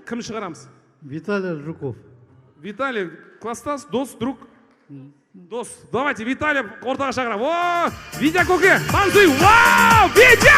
Кім шығарамыз? Виталий Жуков. Виталий, класстас, дос, друг? Дос. Давайте Виталий ортаға шақырамын. О, Витя көке, танцуй. Вау, Витя!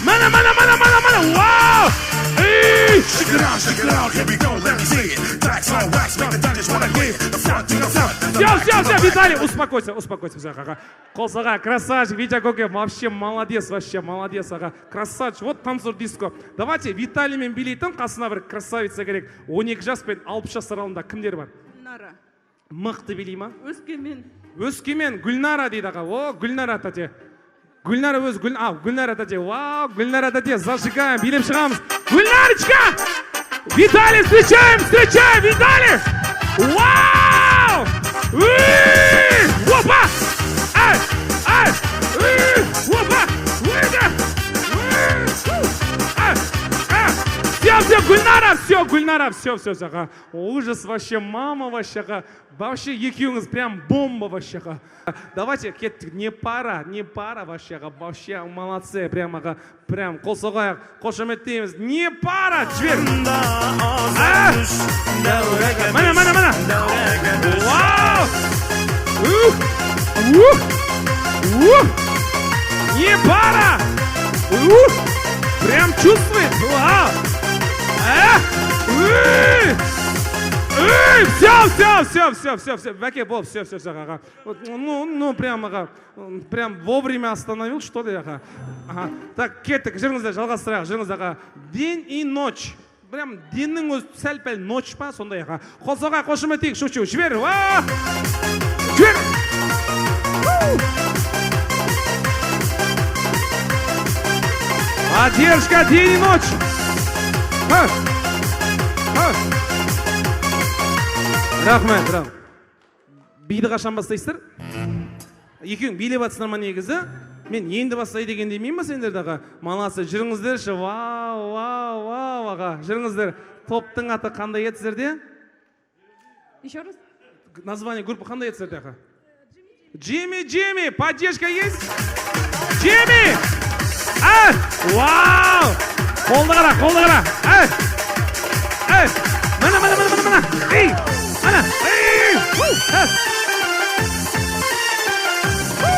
Міне, міне, міне, міне, міне, вау! Эй! Shake it out, shake it out, here we go, let me see it. Tax on wax, make the judges wanna leave. The front to the front, and the Все, back все, to the все, back. Виталий, успокойся, успокойся, все, ага. Қол соғайық, красавчик, Витя көке, вообще молодец, вообще молодец, аға. Красавчик, вот танцор диско. Давайте Виталиймен билейтін қасына бір красавица керек. 12 жас пен 60 жас аралығында кімдер бар? Гүлнара. Мықты билей ма? Өскемен. Өскемен, Гүлнара дейді, аға. О, Гүлнара тәте. Гүлнара өзі, Гүл, а, Гүлнара тәте. Вау, Гүлнара тәте, зажигаем, билеп шығамыз. Гүлнарочка! Виталий, встречаем, встречаем, Виталий! Вау! Уи! Опа! Ай! Ай! Уи! Опа! Уи! Уи! Ай! Ай! Все, все, Гүлнара, все, Гүлнара, все, все, все, аға. Ужас вообще, мама вообще, аға. Вообще екеуіңіз прям бомба вообще, аға. Давайте, кеттік, не пара, не пара вообще, аға. Вообще молодцы, прям, аға, прям қол соғайық, қошеметтейміз. Не пара, жібер. А! Міне, міне, міне. Вау! Ух! Ух! Ух! Не пара! Ух! Прям чувствует! Вау! А! Уй! Эй, все, все, все, все, все, все, Бәке, бол, все, все, все, аға. Вот, ну, прям, аға, прям вовремя остановил, что ли, аға. Ага. Так, кеттік, жүріңіздер, жалғастырайық, жүріңіздер, аға. День и ночь. Прям день нің өзі сәл пәл ночь па, сондай, аға. Қол соғайық, қошеметтейік, шучу, жібер, уа! Жібер! У! Поддержка день и ночь! Ха! Ха! Рахмет, рахмет. Биді қашан бастайсыздар? Екеуің билеп жатсыңдар ма негізі? Мен енді бастай деген демеймін ба сендерді, аға? Молодцы, жүріңіздерші. Вау, вау, вау, аға. Жүріңіздер. Топтың аты қандай еді сіздерде? Еще раз. Название группы қандай еді сіздерде, аға? Джимми, Джимми, поддержка есть? Джимми! А! Вау! Қолды қара, қолды қара. Эй! Эй! Міне, міне, міне, міне, міне. Ей! Міне! Ей! Фу! Эй! Фу!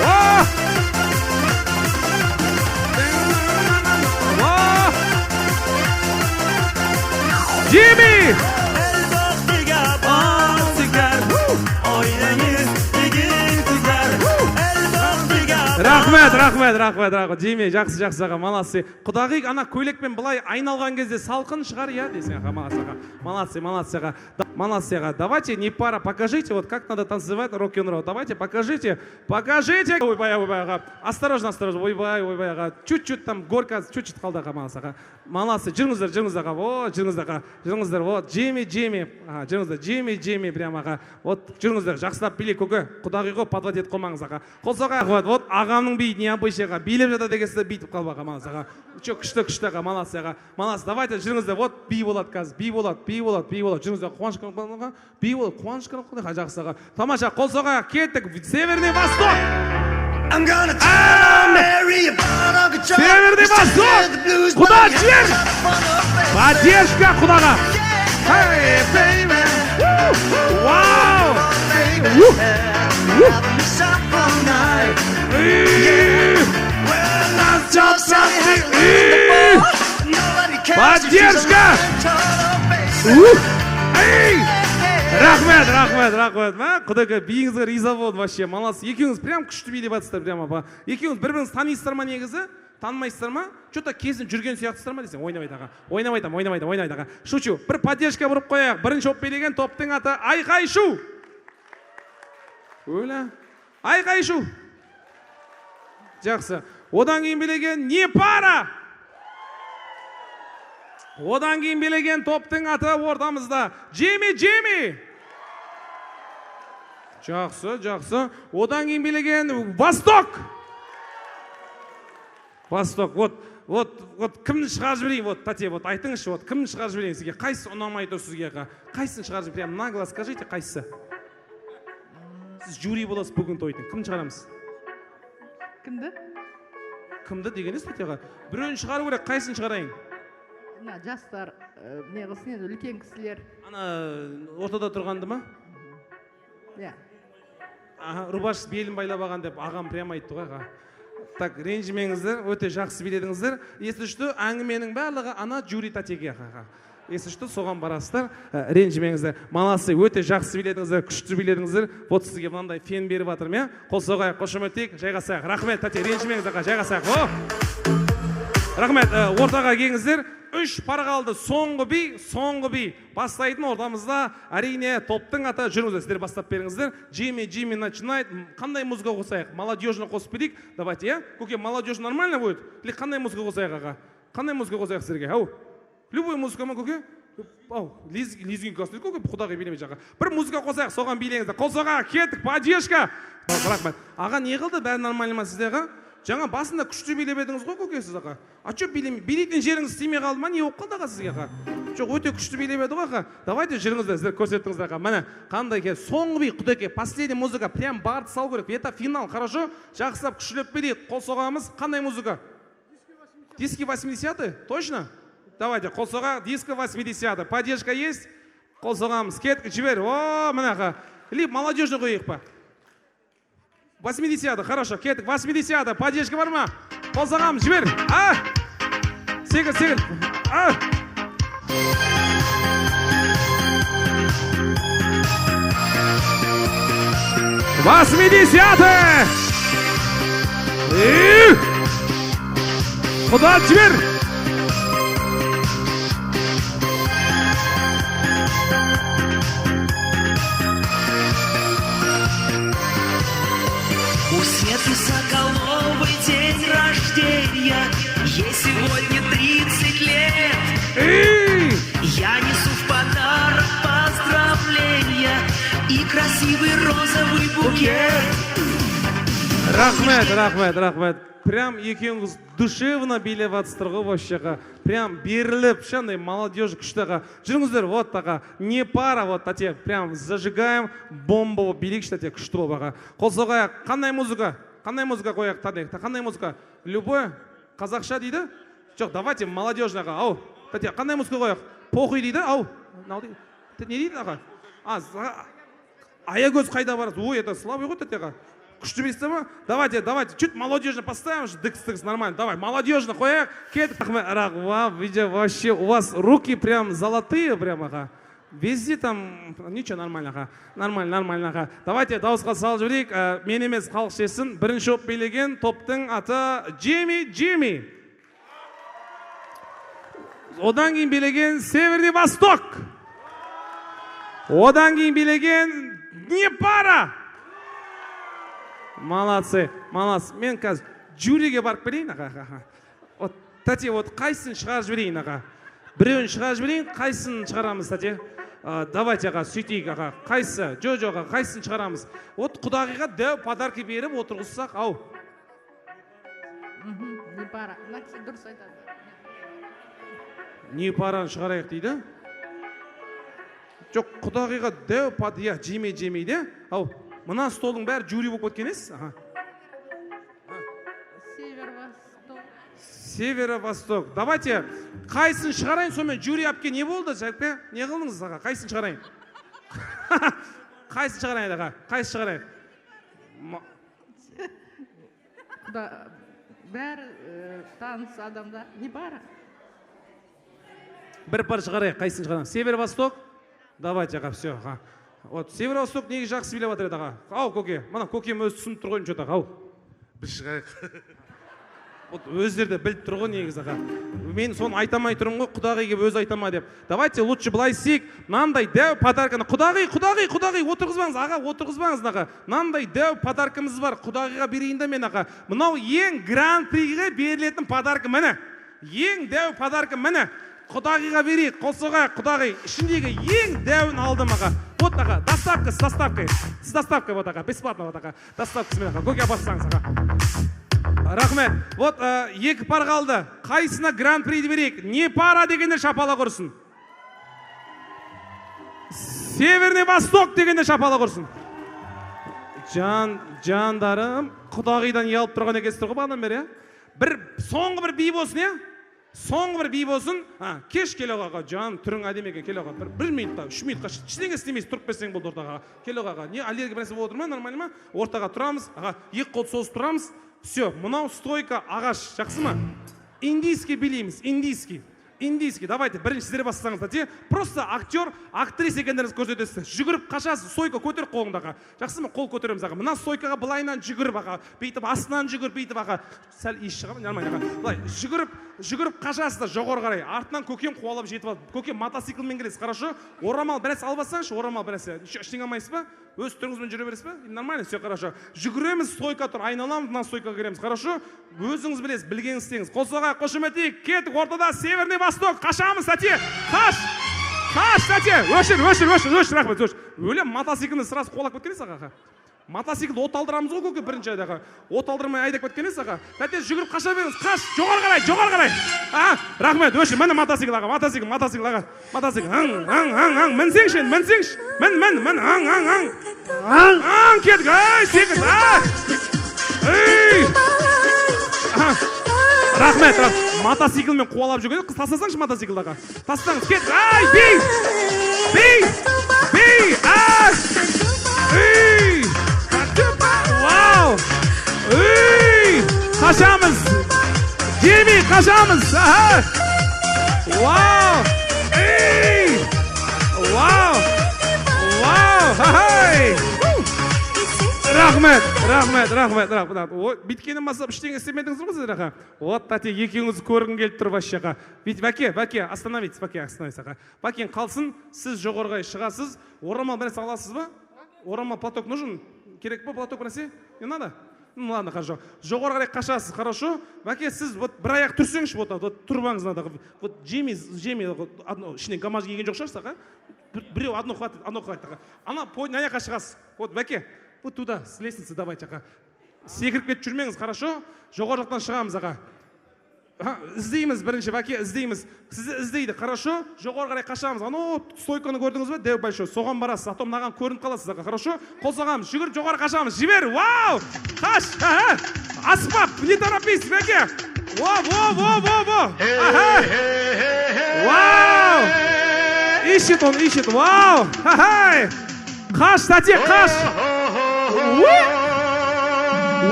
О! О! Джимми! El baxtiga bozigar, oilangiz egizlar. El baxtiga. Рахмет, рахмет, рахмет, рахмет. Джимми, жақсы, жақсы, аға, молодцы. Құдағи, ана көйлекпен былай айналған кезде салқын шығар, иә, десең, аға, молодцы, аға. Молодцы, молодцы, аға. Молодцы, аға. Давайте, не пара, покажите, вот как надо танцевать рок-н-ролл. Давайте, покажите, покажите. Ойбай, ойбай, аға. Осторожно, осторожно, ойбай, ойбай, аға. Чуть-чуть там горка, чуть-чуть қалды, аға, молодцы, аға. Молодцы, жүріңіздер, жүріңіздер, аға. Вот, жүріңіздер, аға. Жүріңіздер, вот, Джимми, Джимми. Аға, жүріңіздер, Джимми, Джимми, прям, аға. Вот, жүріңіздер, жақсылап билейік, көке. Құдағи ғой, подвод етіп қоймаңыз, аға. Қол соғайық, вот, вот, ағамның биі необычный, аға. Билеп жатады екенсіздер, бүйтіп қалып, аға, молодцы, аға. Че, күшті, күшті, аға, молодцы, аға. Молодцы, давайте, жүріңіздер, вот, би болады қазір, би болады, би болады, би болады. Жүріңіздер, қуаныш аға, би болады, қуаныш аға, жақсы, аға. Тамаша, қол соғайық, кеттік, Северный Восток! I'm gonna tell Mary about Uncle John. Северный Восток! Құда, жібер! Поддержка құдаға! Hey, baby, Вау! baby, having a supper night. Эй! Well, I'm just something. Эй! Nobody cares if she's Поддержка! a total baby. Ух! Эй! Рахмет, рахмет, рахмет. Мә, құдайға биіңізге риза болдым вообще. Молодцы. Екеуіңіз прям күшті билеп жатсыздар прямо, апа. Екеуіңіз бір-біріңізді танисыздар ма негізі? Танымайсыздар ма? Че-то кезін жүрген сияқтысыздар ма десең, ойнап айт, аға. Ойнап айтамын, ойнап айтамын, ойнап айт, аға. Шучу. Бір поддержка бұрып қояйық. Бірінші болып билеген топтың аты Айқай шу. Өлә. Айқай шу. Жақсы. Одан кейін билеген не пара. Одан кейін билеген топтың аты ортамызда Джимми, Джимми. Жақсы, жақсы. Одан кейін билеген Восток. Восток. Вот, вот, вот кімді шығарып жіберейін, вот, тәте, вот айтыңызшы, вот кімді шығарып жіберейін сізге? Қайсысы ұнамай тұр сізге, аға? Қайсысын шығарып жіберейін? Прям нагло скажите, қайсысы? Сіз жюри боласыз бүгін тойдың. Кімді шығарамыз? Кімді? Кімді деген ес, тәте, аға? Біреуін шығару керек, қайсысын шығарайын? Мына жастар не қылсын енді, үлкен кісілер. Ана ортада тұрғанды ма? Иә. Аха, рубашка белін байлап алған деп ағам прямо айтты ғой, аға. Так, ренжімеңіздер, өте жақсы биледіңіздер. Если что, әңгіменің барлығы ана жюри тәтеге, аға. Если что, соған барасыздар, ренжімеңіздер. Молодцы, өте жақсы биледіңіздер, күшті биледіңіздер. Вот сізге мынандай фен беріп жатырмын, иә? Қол соғайық, қошеметтейік, жайғасайық. Рахмет, тәте, ренжімеңіз, аға, жайғасайық. О! Рахмет, ортаға келіңіздер. Үш пар қалды, соңғы би, соңғы би. Бастайтын ортамызда, әрине, топтың аты. Жүріңіздер, сіздер бастап беріңіздер. Джимми, Джимми начинает. Қандай музыка қосайық? Молодежный қосып берейік. Давайте, иә? Көке, молодежь нормально будет? Или қандай музыка қосайық, аға? Қандай музыка қосайық сіздерге? Ау? Любой музыка ма, көке? Ау, лезгинка, көке, құдағи билемей жаққа. Бір музыка қосайық, соған билеңіздер. Қол соға, кеттік, поддержка. Рахмет. Аға, не қылды? Бәрі нормально ма сізде, аға? Жаңа басында күшті билеп едіңіз ғой, көке, сіз, аға. А чё билемей? Билейтін жеріңіз істемей қалды ма? Не болып қалды, аға, сізге, аға? Жоқ, өте күшті билеп еді ғой, аға. Давайте жүріңіздер, сіздер көрсеттіңіздер, аға. Міне, қандай екен? Соңғы би, құдеке, последний музыка, прям барды салу керек. Это финал, хорошо? Жақсылап күштілеп билейік, қол соғамыз. Қандай музыка? Диски 80-е? Точно? Давайте, қол соға, диско 80-е. Поддержка есть? Қол соғамыз. Кеттік, жібер. О, міне, аға. Или молодежный қояйық па? 80-е, хорошо, кеттік. 80-е, поддержка бар ма? Қол соғамыз, жібер. А! Секір, секір. А! 80-е! Құда, жібер! У Светы Соколовой день рождения, ей сегодня 30 лет. Эй! Я несу в подарок поздравления и красивый розовый букет. Рахмет, рахмет, рахмет. Прям екеуіңіз душевно билеп жатсыздар ғой вообще, аға. Прям беріліп, андай молодежь күшті, аға. Жүріңіздер, вот, аға, не пара, вот, тәте, прям зажигаем, бомба болып билейікші, тәте, күшті болып, аға. Қол соғайық, қандай музыка? Қандай музыка қояйық, тәте? Қандай музыка? Любой? Қазақша дейді? Жоқ, давайте молодежный, аға, ау. Тәте, қандай музыка қояйық? Похуй дейді, ау. Мынау дейді. Не дейді, аға? А, Аягөз қайда барасыз? Ой, это слабый ғой, тәте, аға. Күшті билейсіздер ма? Давайте, давайте, чуть молодежно поставим, дыкс, дыкс, нормально. Давай, молодежно қояйық. Кеттік. Рахмет, видео вообще, у вас руки прям золотые, прям, аға. Везде там, ничего, нормально, аға. Нормально, нормально, аға. Давайте, дауысқа салып жіберейік. Мен емес, халық шешсін. Бірінші болып билеген топтың аты Джимми, Джимми. Одан кейін билеген Северный Восток. Одан кейін билеген не пара. Молодцы, молодцы. Мен қазір жюриге барып келейін, аға, аға. Вот, тәте, вот қайсысын шығарып жіберейін, аға? Біреуін шығарып жіберейін, қайсысын шығарамыз, тәте? Давайте, аға, сөйтейік, аға. Қайсысы? Жо, жо, аға, қайсысын шығарамыз? Вот құдағиға дәу подарки беріп отырғызсақ, ау. Не пара. Мына кісі дұрыс айтады. Не параны шығарайық дейді? Жоқ, құдағиға дәу пад, иә, жемей жемейді, ау. Мына столдың бәрі жюри болып кеткен ес? Аха. Северо-восток. Северо-восток. Давайте, қайсысын шығарайын, сонымен жюри әпке не болды, әпке? Не қылдыңыз, аға? Қайсысын шығарайын? Қайсысын шығарайын, аға? Қайсысын шығарайын? Құда, бәрі таныс адамдар. Не пара? Бір пар шығарайық, қайсысын шығарамыз? Северо-восток? Давайте, аға, все, аға. Вот, Северо-восток неге жақсы билеп жатыр еді, аға? Ау, көке, мына көкем өзі түсініп тұр ғой, ничего, ау. Біз шығайық. Вот өздері де біліп тұр ғой негізі, аға. Мен соны айта алмай тұрмын ғой, құдағи келіп өзі айта ма деп. Давайте лучше былай істейік. Мынандай дәу подарканы құдағи, құдағи, құдағи отырғызбаңыз, аға, отырғызбаңыз, аға. Мынандай дәу подаркамыз бар, құдағиға берейін де мен, аға. Мынау ең гран-приге берілетін подарка, міне. Ең дәу подарка, міне. Құдағиға берейік, қол соғайық, құдағи. Ішіндегі ең дәуін алдым, аға. Вот, аға, доставка с доставкой. С доставкой, вот, аға, бесплатно, вот, аға. Доставкасымен, аға, көке апарсаңыз, аға. Рахмет. Вот, екі пар қалды. Қайсына гран-приді берейік? Не пара дегенде шапалақ ұрсын. Северный Восток дегенде шапалақ ұрсын. Жан, жандарым, құдағидан ұялып тұрған екенсіздер ғой бағанадан бері, иә? Бір соңғы бір би болсын, иә, соңғы бір би болсын. А, кеш, келе ғой, аға, жаным, түрің әдемі екен, келе ғой. Бір минутқа, 3 минутқа ештеңе істемейсіз, тұрып берсең болды ортаға. Келе ғой, аға. Не, аллергия бір нәрсе болып отыр ма? Нормально ма? Ортаға тұрамыз, аға, екі қолды созып тұрамыз. Все, мынау стойка ағаш, жақсы ма? Индийский билейміз, индийский, индийский. Давайте, бірінші сіздер бастасаңыз, тәте. Просто актер, актриса екендеріңізді көрсетесіздер. Жүгіріп қашасыз, стойка көтер қолыңды, аға, жақсы ма? Қол көтереміз, аға. Мына стойкаға былайынан жүгіріп, аға, бүйтіп астынан жүгіріп, бүйтіп, аға. Сәл иіс шыға ма? Нормально, аға. Былай жүгіріп, жүгіріп қашасыздар жоғары қарай. Артынан көкем қуалап жетіп алды. Көкем мотоциклмен келесіз, хорошо? Орамал бір нәрсе алып алсаңызшы, орамал бір нәрсе. Ештеңе алмайсыз ба? Өз түріңізбен жүре бересіз ба? Нормально, все хорошо. Жүгіреміз, стойка тұр, айналамыз, мына стойкаға кіреміз, хорошо? Өзіңіз білесіз, білгеніңіз істеңіз. Қол соғайық, қошеметтейік, кеттік. Ортада северный восток, қашамыз, тәте, қаш, қаш, тәте. Өшір, өшір, өшір, өшір, рахмет, өшір. Өлем, мотоциклді сразу қуалап кеткен емес, аға. Мотоциклді от алдырамыз ғой, көке, бірінші айдаға. От алдырмай айдап кеткен емес, аға. Тәте, жүгіріп қаша беріңіз, қаш, жоғары қарай, жоғары қарай. А, рахмет, өшір. Міне мотоцикл, аға, мотоцикл, мотоцикл, аға, мотоцикл. Аң, аң, аң, аң, мінсеңші енді, мінсеңші. Мін, мін, мін, аң, аң, аң. Аң, аң, кеттік, ай, секір, а! Ей! Аха. Рахмет, рахмет. Мотоциклмен қуалап жүрген қыз, тастасаңшы мотоциклді, аға. Тастаңыз, кет. Ай, би! Би! Би! Ай! Ей! Вау! Ей! Қашамыз! Жеми, қашамыз! Аха! Вау! Ей! Вау! Вау! Хай! Рахмет, рахмет, рахмет, рахмет. Ой, бүйткеннен бастап ештеңе істемедіңіз ғой сіздер, аға. Вот, тәте, екеуіңізді көргім келіп тұр вообще, аға. Бүйтіп, бәке, бәке, остановитесь, бәке, остановитесь, аға. Бәкең қалсын, сіз жоғары қарай шығасыз. Орамал бір нәрсе аласыз ба? Орамал, платок нужен? Керек па платок бір нәрсе? Не надо? Ну ладно, хорошо. Жоғары қарай қашасыз, хорошо? Бәке, сіз вот бір аяқ түрсеңізші, вот, вот тұрып алыңыз надо. Вот жеми, жеми, вот, одно, ішінен гамаш киген жоқ шығарсыз, аға? Біреу, одно хватит, одно хватит, аға. Ана, мына жаққа шығасыз. Вот, бәке, вот туда, с лестницы давайте, аға. Секіріп кетіп жүрмеңіз, хорошо? Жоғары жақтан шығамыз, аға. Ха, іздейміз бірінші, бәке, іздейміз. Сізді іздейді, хорошо? Жоғары қарай қашамыз. Анау стойканы көрдіңіз ба? Дәу, большой. Соған барасыз, а то мынаған көрініп қаласыз, аға, хорошо? Қол соғамыз, жүгіріп жоғары қашамыз. Жібер, вау! Қаш! Аха! Аспап, не торопись, бәке! Во, во, во, во, во! Аха! Вау! Ищет он, ищет, вау! Хай! Қаш, тәте, қаш! Уи!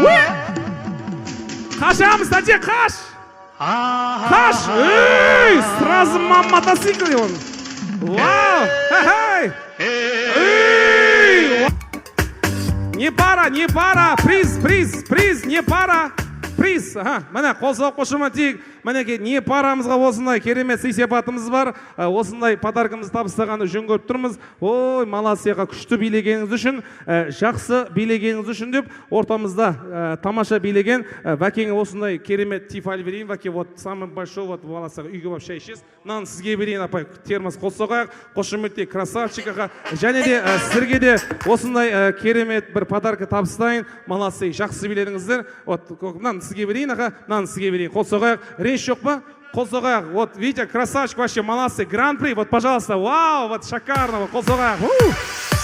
Уи! Қашамыз, тәте, қаш! Қаш! Ей! Сразу на мотоцикле он! Вау! Хай! Эй! Не пара, не пара! Приз, приз, приз, не пара! Приз! Аха, міне, қол соғып қошеметтейік. Мінекей, не парамызға осындай керемет сый сияпатымыз бар. Осындай подаркамызды табыстағанды жөн көріп тұрмыз. Ой, молодцы, аға, күшті билегеніңіз үшін, жақсы билегеніңіз үшін деп ортамызда тамаша билеген Бәкеңе осындай керемет тефаль берейін. Бәке, вот самый большой, вот молодцы, үйге барып шай ішесіз. Мынаны сізге берейін, апай, термос. Қол соғайық, қошеметтейік, красавчик аға. Және де сіздерге де осындай керемет бір подарка табыстайын. Молодцы, жақсы биледіңіздер. Вот, мынаны сізге берейін, аға, мынаны сізге берейін. Қол соғайық. Реніш жоқ па? Қол соғайық. Вот, видите, красавчик вообще, молодцы. Гран-при, вот, пожалуйста. Вау, вот шикарно. Қол соғайық. У!